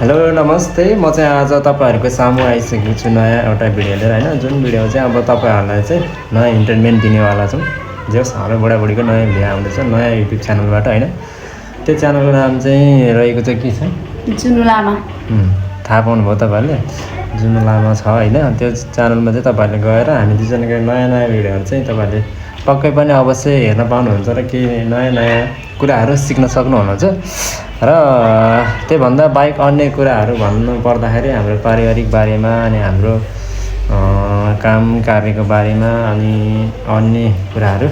Hello नमस्ते, म चाहिँ आज तपाईँहरूको सामु आइसकेको छु नयाँ एउटा भिडियो लिएर होइन। जुन भिडियो चाहिँ अब तपाईँहरूलाई चाहिँ नयाँ इन्टरटेनमेन्ट दिनेवाला छौँ। जस हाम्रो बुढाबुढीको नयाँ भिडियो आउँदैछ नयाँ युट्युब च्यानलबाट होइन। त्यो च्यानलको नाम चाहिँ रहेको चाहिँ के छ, जुनु लामा। थाहा पाउनुभयो तपाईँहरूले, जुनु लामा छ होइन। त्यो च्यानलमा चाहिँ तपाईँहरूले गएर हामी दुईजनाको नयाँ नयाँ भिडियोहरू चाहिँ तपाईँहरूले पक्कै पनि अवश्य हेर्न पाउनुहुन्छ र केही नयाँ नयाँ कुराहरू सिक्न सक्नुहुनेछ। र त्योभन्दा बाहेक अन्य कुराहरू भन्नु पर्दाखेरि हाम्रो पारिवारिक बारेमा अनि हाम्रो काम कार्यको बारेमा अनि अन्य कुराहरू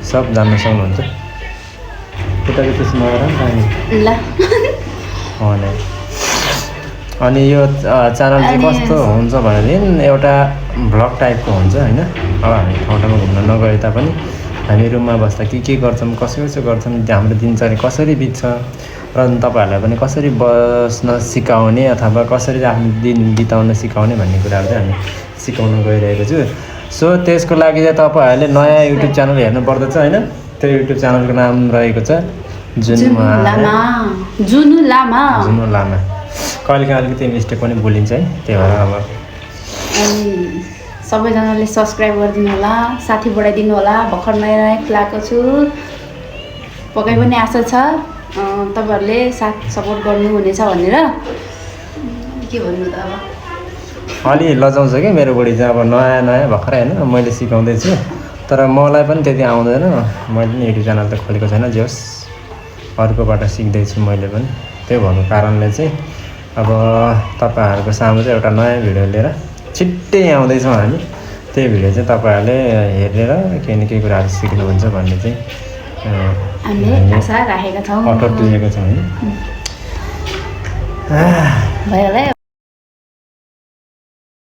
सब जान्न सक्नुहुन्छ। केटाको त्यसमा ल अनि यो च्यानल चाहिँ कस्तो हुन्छ भनेदेखि एउटा भ्लग टाइपको हुन्छ होइन। अब हामी ठाउँ ठाउँमा घुम्न नगए तापनि हामी रुममा बस्दा के गर्छौँ, कसो कसो गर्छौँ, हाम्रो दिनचर्या कसरी बित्छ र तपाईँहरूलाई पनि कसरी बस्न सिकाउने अथवा कसरी आफ्नो दिन बिताउन सिकाउने भन्ने कुराहरू चाहिँ हामी सिकाउन गइरहेको छु। सो त्यसको लागि चाहिँ तपाईँहरूले नयाँ युट्युब च्यानल हेर्नुपर्दछ होइन। त्यो युट्युब च्यानलको नाम रहेको छ जुनु लामा। कहिलेकाहीँ अलिकति मिस्टेक पनि बोलिन्छ है, त्यही भएर अब सबैजनाले सब्सक्राइब गरिदिनु होला, साथी बढाइदिनु होला। भर्खर नयाँ नयाँ खुलाएको छु, पक्कै पनि आशा छ तपाईँहरूले साथ सपोर्ट गर्नुहुनेछ भनेर। के भन्नु त अब अलि लजाउँछ कि मेरो बुढी चाहिँ। अब नयाँ नयाँ भर्खरै होइन मैले सिकाउँदैछु, तर मलाई पनि त्यति आउँदैन। मैले पनि युट्युब च्यानल त खोलेको छैन, जे होस् अर्कोबाट सिक्दैछु मैले पनि। त्यो भएको कारणले चाहिँ अब तपाईँहरूको सामु चाहिँ एउटा नयाँ भिडियो लिएर छिट्टै आउँदैछौँ हामी। त्यही भिडियो चाहिँ तपाईँहरूले हेरेर केही न केही कुराहरू सिक्नुहुन्छ भन्ने चाहिँ हामीले आशा राखेका छौँ, अटोट लिएको छौँ होइन। भयो होला